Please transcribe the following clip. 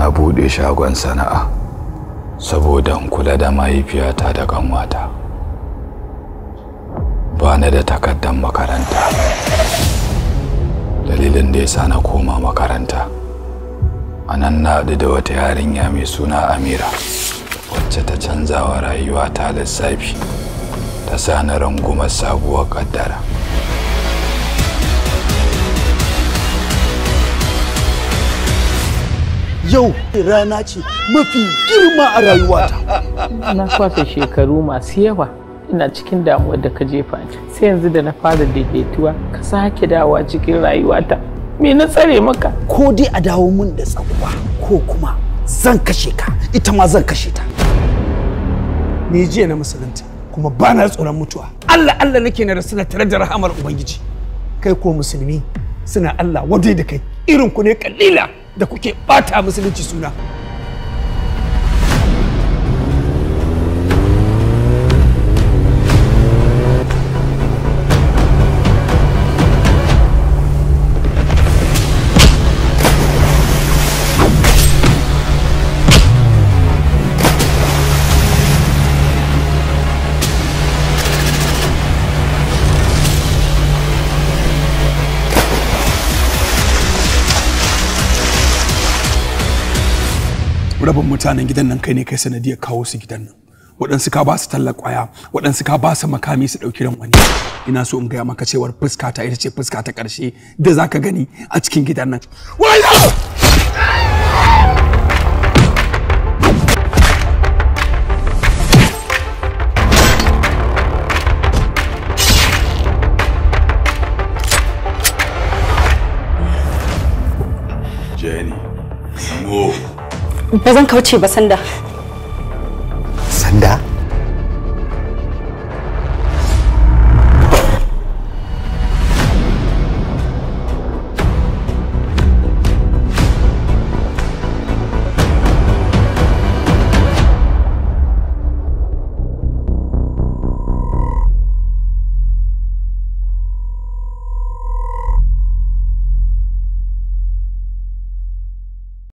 Na buɗe shagon sana'a saboda in kula da mahaifiyata da kanwata. Ba ni da takardar makaranta. Dalilin da ya sa na koma makaranta. A nan na haɗu da wata yarinya mai suna Amira, wacce ta canza wa rayuwata lissafi, ta sa na rungumar sabuwar ƙaddara. Yau rana ce mafi girma a rayuwata. Na kwashe shekaru masu yawa ina cikin damuwar da ka jefa ni. Sai yanzu da na fara daidaituwa ka sake dawowa cikin rayuwata. Me na tsare maka? Ko dai a dawo mun da tsakuwa ko kuma zan kashe ka, ita ma zan kashe ta. Ni jiya na musulunta kuma ba na tsoron mutuwa. Allah Allah nake na rasu na tare da rahamar Ubangiji. Kai ko musulmi suna Allah wadai da kai, irin ku ne kalila da kuke bata musulunci suna. Rabin mutanen gidan nan kai ne kai sanadiyar kawo su gidan nan. Waɗansu ka ba su tallar ƙwaya, waɗansu ka ba su makami su ɗauki ran wani. Ina so in gaya maka cewar fuska ta ita ce fuska ta ƙarshe da za ka gani a cikin gidan nan. Wayo! Jenny, mo. Ba zan kauce ba Sanda. Sanda?